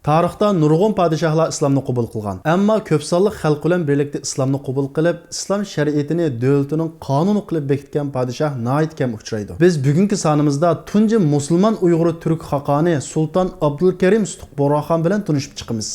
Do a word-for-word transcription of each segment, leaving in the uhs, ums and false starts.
تارىختا نۇرغۇن پادىشاھلار ئىسلامنى قوبۇل قىلغان، ئەمما كۆپ سانلىق خەلق بىلەن بىرلىكتە ئىسلامنى قوبۇل قىلىپ، ئىسلام شەرىئىتىنى دۆلىتىنىڭ قانۇنى قىلىپ بېكىتكەن پادىشاھ ناھايىتى كەم ئۇچرايدۇ. بىز بۈگۈنكى سانىمىزدا تۇنجى مۇسۇلمان ئۇيغۇر تۈرك خاقانى سۇلتان ئابدۇلكەرىم سۇتۇق بۇغراخان بىلەن تونۇشۇپ چىقىمىز.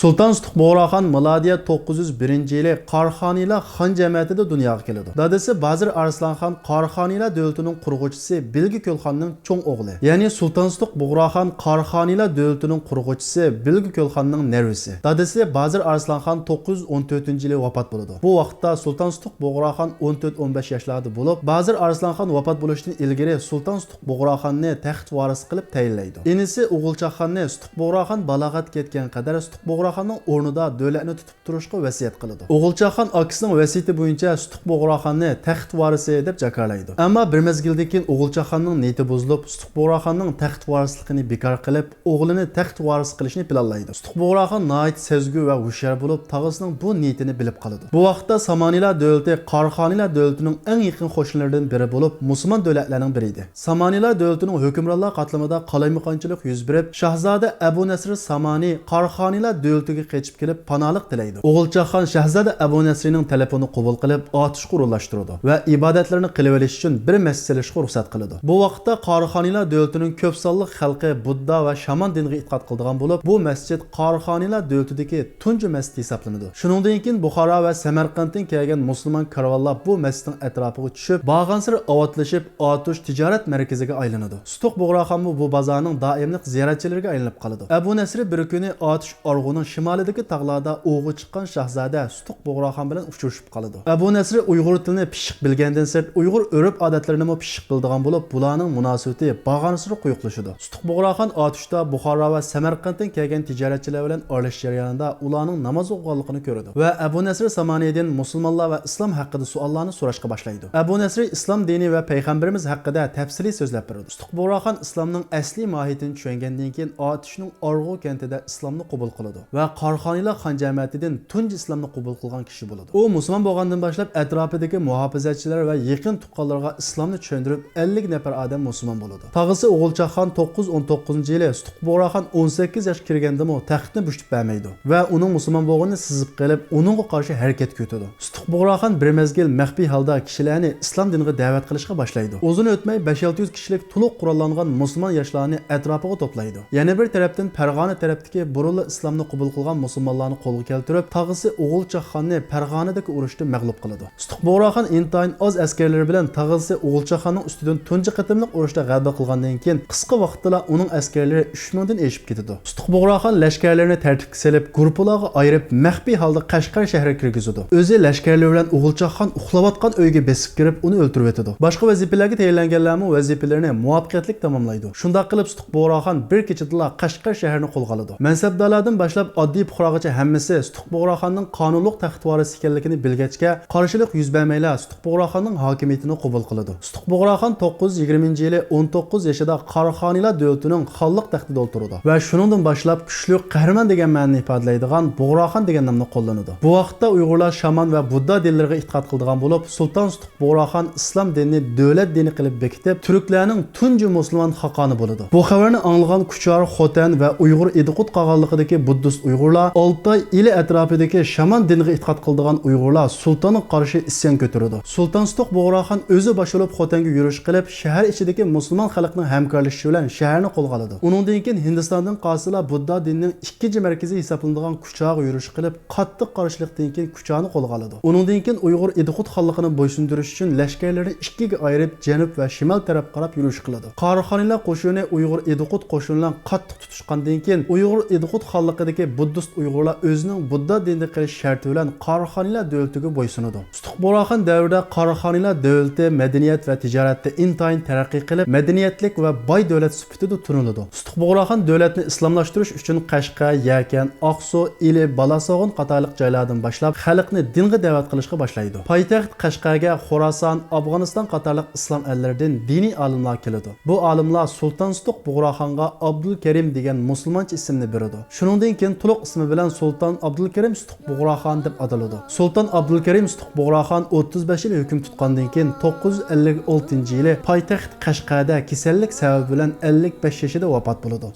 سۇلتان سۇتۇق بۇغراخان مىلادىيە توققۇز يۈز بىرىنچى يىلى قاراخانىيلار خان جەمەتىدە دۇنياغا كېلىدۇ. دادىسى بازىر ئارسلانخان قاراخانىيلار دۆلىتىنىڭ قۇرغۇچىسى بىلگە كۆلخاننىڭ چوڭ ئوغلى، يەنى سۇلتان سۇتۇق بۇغراخان قاراخانىيلار دۆلىتىنىڭ قۇرغۇچىسى بىلگە كۆلخاننىڭ نەۋرىسى. دادىسى بازىر ئارسلانخان توققۇز يۈز ئون تۆتىنچى يىلى ۋاپات بولىدۇ. بۇ ۋاقىتتا سۇلتان سۇتۇق بۇغراخان ئون تۆت، ئون بەش ياشلاردا بولۇپ، بازىر ئارسلانخان ۋاپات بولۇشتىن ئىلگىرى سۇلتان سۇتۇق بۇغراخاننى تەخت ۋارىسى قىلىپ تەيىنلەيدۇ. ئىنىسى ئوغۇلچاخاننى سۇتۇق بۇغراخان بالاغەتكە يەتكەن قەدەر سۇتۇق بۇغراخاننىڭ ئورنىدا دۆلەتنى تۇتۇپ تۇرۇشقا ۋەسىيەت قىلىدۇ. ئوغۇلچاخان ئاكىسىنىڭ ۋەسىيىتى بويىچە سۇتۇق بۇغراخاننى تەخت ۋارىسى دەپ جاكارلايدۇ. ئەمما بىر مەزگىلدىن كېيىن ئوغۇلچاخاننىڭ نىيىتى بۇزۇلۇپ، سۇتۇق بۇغراخاننىڭ تەخت ۋارىسلىقىنى بىكار قىلىپ، ئوغلىنى تەخت ۋارىسى قىلىشنى پىلانلايدۇ. سۇتۇق بۇغراخان ناھايىتى سەزگۈ ۋە ھوشيار بولۇپ، تاغىسىنىڭ بۇ نىيىتىنى بىلىپ قالىدۇ. بۇ ۋاقىتتا سامانىيلار دۆلىتى قاراخانىيلار دۆلىتىنىڭ ئەڭ يېقىن قوشنىلىرىدىن بىرى بولۇپ، مۇسۇلمان دۆلەتلەرنىڭ بىرى ئىدى. سامانىيلار دۆلىتىنىڭ ھۆكۈمرانلار قاتلىمىدا قالايمىقانچىلىق يۈز بېرىپ، شاھزادە ئەبۇ نەسىر سامانىي قاراخانىيلار دۆلىتىگە قېچىپ كېلىپ، پاناھلىق تىلەيدۇ. ئوغۇلچاخان شاھزادە ئەبۇ نەسىرنىڭ تەلىپىنى قوبۇل قىلىپ، ئاتۇشقا ئورۇنلاشتۇرىدۇ ۋە ئىبادەتلىرىنى قىلىۋېلىش ئۈچۈن بىر مەسچىت سېلىشقا رۇخسەت قىلىدۇ. بۇ ۋاقىتتا قاراخانىيلار دۆلىتىنىڭ كۆپ سانلىق خەلقى بۇددا ۋە شامان دىنىغا ئېتىقاد قىلىدىغان بولۇپ، بۇ مەسچىت قاراخانىيلار دۆلىتىدىكى تۇنجى مەسچىت ھېسابلىنىدۇ. شۇنىڭدىن كېيىن بۇخارا ۋە سەمەرقەنتتىن كەلگەن مۇسۇلمان كارۋانلار بۇ مەسچىتنىڭ ئەتراپىغا چۈشۈپ، بارغانسېرى ئاۋاتلىشىپ، ئاتۇش تىجارەت مەركىزىگە ئايلىنىدۇ. سۇتۇق بۇغراخانمۇ بۇ بازارنىڭ دائىملىق زىيارەتچىلىرىگە ئايلىنىپ قالىدۇ. ئەبۇ نەسرى بىر كۈنى ئاتۇش ئارغۇنىڭ شىمالىدىكى تاغلاردا ئوۋغا چىققان شاھزادە سۇتۇق بۇغراخان بىلەن ئۇچرىشىپ قالىدۇ. ئەبۇ نەسرى ئۇيغۇر تىلىنى پىششىق بىلگەندىن سىرت، ئۇيغۇر ئۆرپ-ئادەتلىرىنىمۇ پىششىق بىلىدىغان بولۇپ، بۇلارنىڭ مۇناسىۋىتى بارغانسېرى قويۇقلىشىدۇ. سۇتۇق بۇغراخان ئاتۇشتا بۇخارا ۋە سەمەرقەنتتىن كەلگەن تىجارەتچىلەر بىلەن ئارىلىشىش جەريانىدا ئۇلارنىڭ ناماز ئوقۇغانلىقىنى كۆرىدۇ ۋە ئەبۇ نەسر سامانىيدىن مۇسۇلمانلار ۋە ئىسلام ھەققىدە سوئاللارنى سوراشقا باشلايدۇ. ئەبۇ نەسر ئىسلام دىنى ۋە پەيغەمبىرىمىز ھەققىدە تەپسىلىي سۆزلەپ بېرىدۇ. سۇتۇق بۇغراخان ئىسلامنىڭ ئەسلىي ماھىيىتىنى چۈشەنگەندىن كېيىن، ئاتۇشنىڭ ئارغۇ كەنتىدە ئىسلامنى قوبۇل قىلىدۇ ۋە قاراخانىيلار خان جەمەتىدىن تۇنجى ئىسلامنى قوبۇل قىلغان كىشى بولىدۇ. ئۇ مۇسۇلمان بولغاندىن باشلاپ، ئەتراپىدىكى مۇھاپىزەتچىلەر ۋە يېقىن تۇغقانلىرىغا ئىسلامنى چۈشەندۈرۈپ، ئەللىك نەپەر ئادەم مۇسۇلمان بولىدۇ. تاغىسى ئوغۇلچاخان توققۇز يۈز ئون توققۇزىنچى يىلى سۇتۇق بۇغراخان ئون سەككىز ياشقا كىرگەندىمۇ تەختنى بوشىتىپ بەرمەيدۇ ۋە ئۇنىڭ مۇسۇلمان بولغىنىنى سېزىپ قېلىپ، ئۇنىڭغا قارشى ھەرىكەتكە ئۆتىدۇ. سۇتۇق بۇغراخان بىر مەزگىل مەخپىي ھالدا كىشىلەرنى ئىسلام دىنىغا دەۋەت قىلىشقا باشلايدۇ. ئۇزۇن ئۆتمەي، بەش-ئالتە يۈز كىشىلىك تولۇق قوراللانغان مۇسۇلمان ياشلارنى ئەتراپىغا توپلايدۇ. يەنە بىر تەرەپتىن، پەرغانە تەرەپتىكى بۇرۇنلا ئىسلامنى قوبۇل قىلغان مۇسۇلمانلارنى قولغا كەلتۈرۈپ، تاغىسى ئوغۇلچاخاننى پەرغانىدىكى ئۇرۇشتا مەغلۇپ قىلىدۇ. سۇتۇق بۇغراخان ئىنتايىن ئاز ئەسكەرلىرى بىلەن تاغىسى ئوغۇلچاخاننىڭ ئۈستىدىن تۇنجى قېتىملىق ئۇرۇشتا غەلىبە قىلغاندىن كېيىن، قىسقا ۋاقىتتىلا ئۇنىڭ ئەسكەرلىرى ئۈچ مىڭدىن ئېشىپ كېتىدۇ. سۇتۇق بۇغراخان لەشكەرلىرىنى تەرتىپكە سېلىپ، گۇرۇپپىلارغا ئايرىپ، مەخپىي ھالدا قەشقەر شەھىرىگە كىرگۈزىدۇ. ئۆزى لەشكەرلىرى بىلەن ئوغۇلچاخان ئۇخلاۋاتقان ئۆيگە بېسىپ كىرىپ، ئۇنى ئۆلتۈرۈۋېتىدۇ. باشقا ۋەزىپىلەرگە تەيىنلەنگەنلەرمۇ ۋەزىپىلىرىنى مۇۋەپپەقىيەتلىك تاماملايدۇ. شۇنداق قىلىپ، سۇتۇق بۇغراخان بىر كېچىدىلا قەشقەر شەھىرىنى قولغا ئالىدۇ. مەنسەپدارلاردىن باشلاپ ئاددىي پۇقراغىچە ھەممىسى سۇتۇق بۇغراخاننىڭ قانۇنلۇق تەخت ۋارىسى ئىكەنلىكىنى بىلگەچكە، قارشىلىق يۈز بەرمەيلا سۇتۇق بۇغراخاننىڭ ھاكىمىيىتىنى قوبۇل قىلىدۇ. سۇتۇق بۇغراخان توققۇز يۈز يىگىرمىنچى يىلى ئون توققۇز يېشىدا قاراخانىيلار دۆلىتىنىڭ خانلىق تەختىدە ئولتۇرىدۇ ۋە شۇنىڭدىن باشلاپ كۈچلۈك قەھرىمان دېگەن مەنىنى ئىپادىلەيدىغان بۇغراخان دېگەن نامنى قوللىنىدۇ. بۇ ۋاقىتتا ئۇيغۇرلار شامان ۋە بۇددا دىنلىرىغا ئېتىقاد قىلىدىغان بولۇپ، سۇلتان سۇتۇق بۇغراخان ئىسلام دىنىنى دۆلەت دىنى قىلىپ بېكىتىپ، تۈركلەرنىڭ تۇنجى مۇسۇلمان خاقانى بولىدۇ. بۇ خەۋەرنى ئاڭلىغان كۇچار، خوتەن ۋە ئۇيغۇر ئىدىقۇت قاغانلىقىدىكى بۇددىست ئۇيغۇرلار، ئالتاي ئىلى ئەتراپىدىكى شامان دىنىغا ئېتىقاد قىلىدىغان ئۇيغۇرلار سۇلتانغا قارشى ئىسيان كۆتۈرىدۇ. سۇلتان سۇتۇق بۇغراخان ئۆزى باشلاپ خوتەنگە يۈرۈش قىلىپ، شەھەر ئىچىدىكى مۇسۇلمان خەلقنىڭ ھەمكارلىشىشى بىلەن شەھەرنى قولغا ئالىدۇ. ئۇنىڭدىن كېيىن ھىندىستاندىن قالسىلا بۇددا دىنىنىڭ ئىككىنچى مەركىزى ھېسابلىنىدىغان كۇچاغا يۈرۈش قىلىپ، قاتتىق قارشىلىقتىن كېيىن كۇچانى قولغا ئالىدۇ. ئۇنىڭدىن كېيىن ئۇيغۇر ئىدىقۇت خانلىقىنى بويسۇندۇرۇش ئۈچۈن لەشكەرلىرىنى ئىككىگە ئايرىپ، جەنۇب ۋە شىمال تەرەپكە قاراپ يۈرۈش قىلىدۇ. قاراخانىيلار قوشۇنى ئۇيغۇر ئىدىقۇت قوشۇنى بىلەن قاتتىق تۇتۇشقاندىن كېيىن، ئۇيغۇر ئىدىقۇت خانلىقىدىكى بۇددىست ئۇيغۇرلار ئۆزىنىڭ بۇددا دىنىدا قېلىش شەرتى بىلەن قاراخانىيلار دۆلىتىگە بويسۇنىدۇ. سۇتۇق بۇغراخان دەۋرىدە قاراخانىيلار دۆلىتى مەدەنىيەت ۋە تىجارەتتە ئىنتايىن تەرەققىي قىلىپ، مەدەنىيەتلىك ۋە باي دۆلەت سۈپىتىدە تونۇلىدۇ. سۇتۇق بۇغراخان دۆلەتنى ئىسلاملاشتۇرۇش ئۈچۈن قەشقەر، يەكەن، ئاقسۇ، ئىلى، بالاساغۇن قاتارلىق جايلاردىن باشلاپ خەلقنى دىنغا دەۋەت قىلىشقا باشلايدۇ. پايتەخت قەشقەرگە خوراسان، ئافغانىستان قاتارلىق ئىسلام ئەللىرىدىن دىنىي ئالىملار كېلىدۇ. بۇ ئالىملار سۇلتان سۇتۇق بۇغراخانغا ئابدۇلكەرىم دېگەن مۇسۇلمانچە ئىسىمنى بېرىدۇ. شۇنىڭدىن كېيىن تولۇق ئىسمى بىلەن سۇلتان ئابدۇلكېرىم سۇتۇق بۇغراخان دەپ ئاتىلىدۇ. سۇلتان ئابدۇلكېرىم سۇتۇق بۇغراخان ئوتتۇز بەش يىل ھۆكۈم تۇتقاندىن كېيىن، توققۇز يۈز ئەللىك ئالتىنچى يىلى پايتەخت قەشقەردە كېسەللىك سەۋەبى بىلەن ئەللىك بەش يېشىدا ۋاپات بولىدۇ.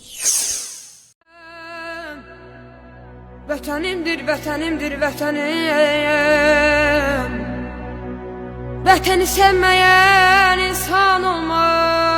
Vətənimdir, vətənimdir, vətənim. Vətəni sevməyən insan olmaz.